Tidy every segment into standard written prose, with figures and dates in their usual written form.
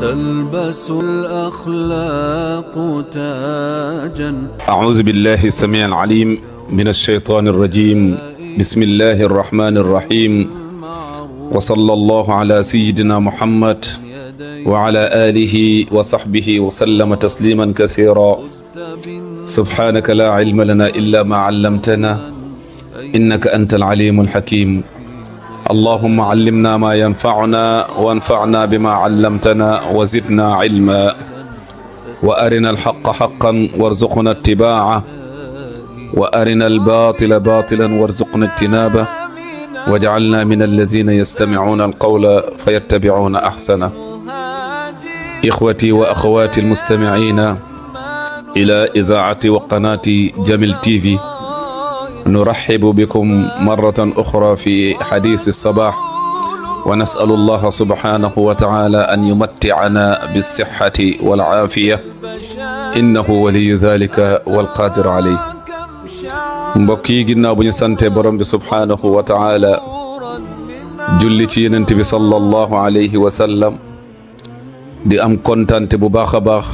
تلبس الأخلاق تاجا. أعوذ بالله السميع العليم من الشيطان الرجيم. بسم الله الرحمن الرحيم. وصلى الله على سيدنا محمد وعلى آله وصحبه وسلم تسليما كثيرا. سبحانك لا علم لنا إلا ما علمتنا إنك أنت العليم الحكيم. اللهم علمنا ما ينفعنا وانفعنا بما علمتنا وزدنا علما وأرنا الحق حقا وارزقنا اتباعه وأرنا الباطل باطلا وارزقنا اجتنابه واجعلنا من الذين يستمعون القول فيتبعون أحسنه. إخوتي وأخواتي المستمعين إلى إذاعة وقناة جميل TV، نرحب بكم مرة أخرى في حديث الصباح، ونسأل الله سبحانه وتعالى أن يمتعنا بالصحة والعافية إنه ولي ذلك والقادر عليه. mbokk yi ginnaaw bu ñu sante borom bi subhaanahu wa taala julli ci yonent bi sallallahu alayhi wa sallam di am kontante bu baax a baax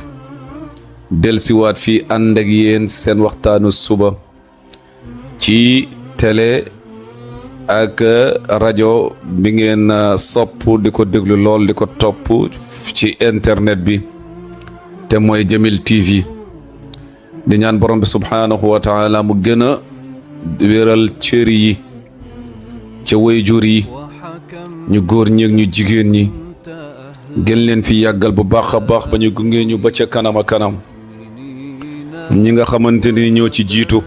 delsiwaat fii ànd ak yéen seen waxtaanu suba ci télé ak rajo bi ngeen sopp di ko déglu lool di ko topp ci internet bi te mooy Jamil TV. di ñaan borom bi subhaanahu wa taala mu gën a wéral cër yi ca waajur yi ñu góor ñi ak ñu jigéen ñi gën leen fi yàggal bu baax a baax ba ñu gunge ñu ba ca kanam a kanam. ñi nga xamante ni ñoo ci jiitu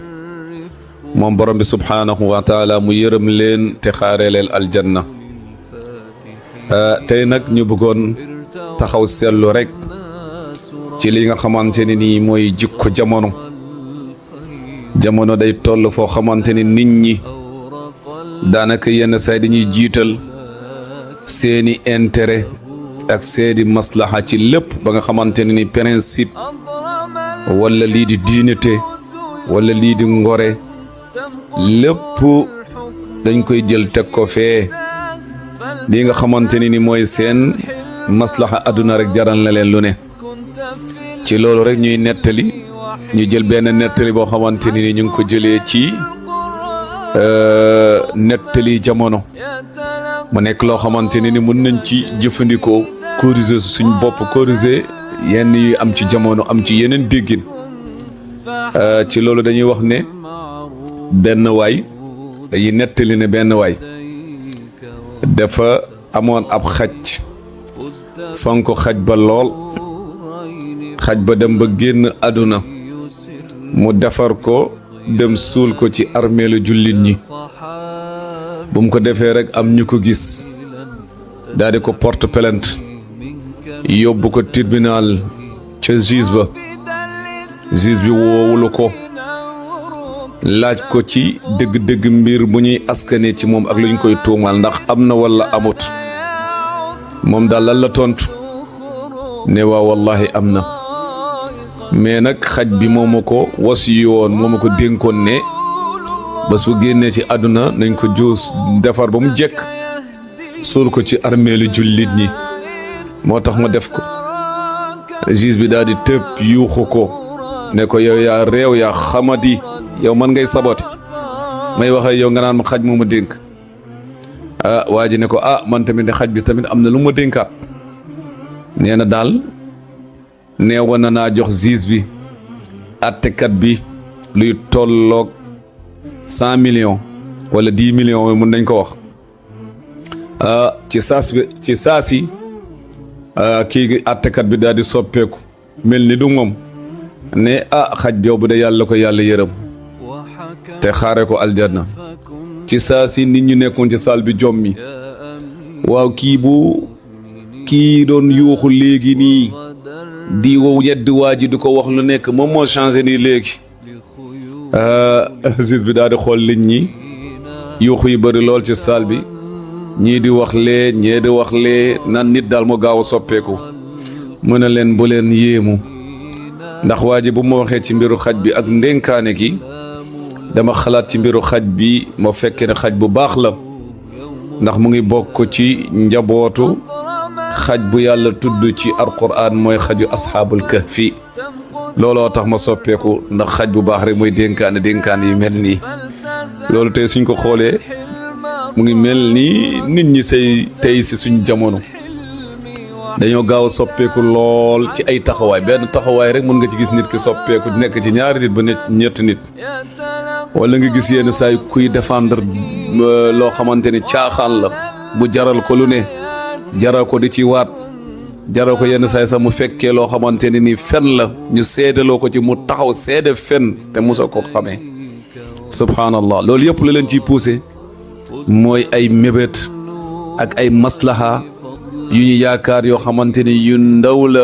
moom borom bi subhaanahu wa taala mu yërëm leen te xaaree leen aljanna. tey nag ñu bëggoon taxaw seetlu rek ci li nga xamante ne nii mooy jikko jamono. jamono day toll foo xamante ni nit ñi daanaka yenn saay dañuy jiital seeni intérêt ak seeni maslaha ci lépp ba nga xamante ne ni principe wala lii di diinité wala lii di ngore lépp dañ koy jël teg ko fee. lii nga xamante ni mooy seen maslaha àdduna rek jaral na leen lu ne. ci loolu rek ñuy nettali ñu jël benn nettali boo xamante ni ñu ngi ko jëlee ci nettali jamono mu nekk loo xamante ni mën nañ ci jëfandikoo corriger suñ bopp corriger yenn yi am ci jamono am ci yeneen déggin. ci loolu dañuy wax ne benn waay dañuy nettali ne benn waay dafa amoon ab xaj fonk xaj ba lool. xaj ba dem ba génn àdduna mu defar ko dem suul ko ci armeelu jullit ñi. bu mu ko defee rek am ñu ko gis daal di ko porte plainte yóbbu ko tribunal ca juge ba. juge bi woowulu ko laaj ko ci dëgg-dëgg mbir bu ñuy askane ci moom ak lu ñu koy tuumal ndax am na walla amut. moom daal lan la tontu ne waa wallahi am na. mais nag xaj bi moo ma ko wasiyu woon moo ma ko dénkoon ne bés bu génnee ci àdduna nañ ko juus defar ba mu jekk suul ko ci armeelu jullit ñi moo tax ma def ko. juge bi daal di tëb yuuxu ko ne ko yow yaa réew yaa xamadi yow man ngay sabote may waxe yow nga naan ma xaj moo ma dénk. waa ji ne ko man tamit ne xaj bi tamit am na lu ma dénkaat. nee na daal neewoon na naa jox juge bi attekat bi luy tolloog 100 millions wala 10 millions mun nañ ko wax. ci saasi kii attekat bi daal di soppeeku mel ni du moom ne xaj boobu de yàlla ko yàlla yërëm te xaare ko aljanna. ci saasi nit ñu nekkoon ci saal bi jommi waaw kii doon yuuxu léegi nii di wow yedd waa ji di ko wax lu nekk moom moo changé nii léegi. juge bi daal di xool nit ñi yuuxu yi bëri lool ci saal bi ñii di wax lee ñee di wax lee nan nit daal mu gaaw a soppeeku. mu ne leen bu leen yéemu ndax waa ji bu ma waxee ci mbiru xaj bi ak ndénkaane gi dama xalaat ci mbiru xaj bi ma fekke ne xaj bu baax la ndax mu ngi bokk ci njabootu xaj bu yàlla tudd ci alquran mooy xaju asxaabul kahfi looloo tax ma soppeeku ndax xaj bu baax rek mooy dénkaan yi mel nii loolu tey suñ ko xoolee mu ngi mel nii nit ñi tey si suñ jamono dañoo gaaw a soppeeku lool ci ay taxawaay benn taxawaay rek mën nga ci gis nit ki soppeeku nekk ci ñaari nit ba ñetti nit wala nga gis yenn saay kuy défendre loo xamante ni caaxaan la bu jaral ko lu ne jaral ko di ci waat jaral ko yenn saay sax mu fekkee loo xamante ne ni fen la ñu seedaloo ko ci mu taxaw seede fen te mosoo ko xamee subhanallah loolu yëpp la leen ciy poussé mooy ay mébét ak ay maslaha yu ñu yaakaar yoo xamante ni yu ndaw la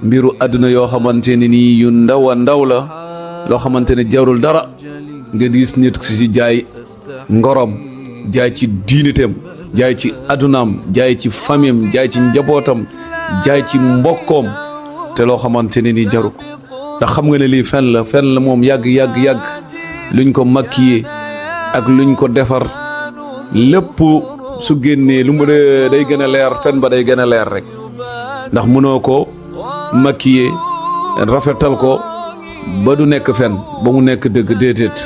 mbiru àdduna yoo xamante ne nii yu ndaw a ndaw la loo xamante ne jarul dara nga gis nit si jaay ngorom jaay ci diinitam jaay ci àddunaam jaay ci famiyam jaay ci njabootam jaay ci mbokkoom te loo xamante ne nii jaru ko ndax xam nga ne lii fen la moom yàgg luñ ko maquillé ak luñ ko defar lépp su génnee lu mu day gën a leer fen ba day gën a leer rek ndax mënoo ko maquillé rafetal ko ba du nekk fen ba mu nekk dëgg déedéet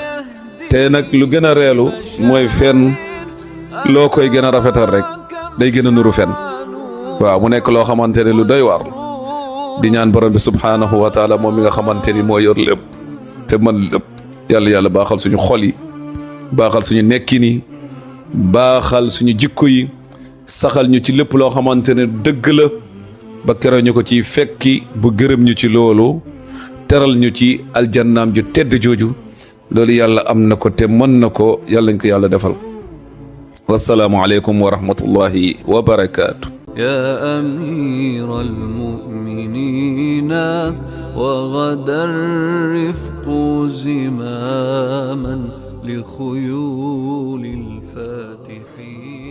te nag lu gën a reelu mooy fen loo koy gën a rafetal rek day gën a nuru fen waaw mu nekk loo xamante ne lu doy waar di ñaan borom bi subhaanahu wa taala moom mi nga xamante ni moo yor lépp te man lépp yàlla baaxal suñu xol yi baaxal suñu nekkin yi baaxal suñu jikko yi saxal ñu ci lépp loo xamante ne dëgg la ba keroog ñu ko ciy fekki bu gërëm ñu ci loolu teral ñu ci aljannaam ju tedd jooju loolu yàlla am na ko te mën na ko yàlla ñu ko yàlla defal wassalaamu aleykum wa rahmatullahi wa barakaatu يا أمير المؤمنين وغدا الرفق زماما لخيول الفاتحين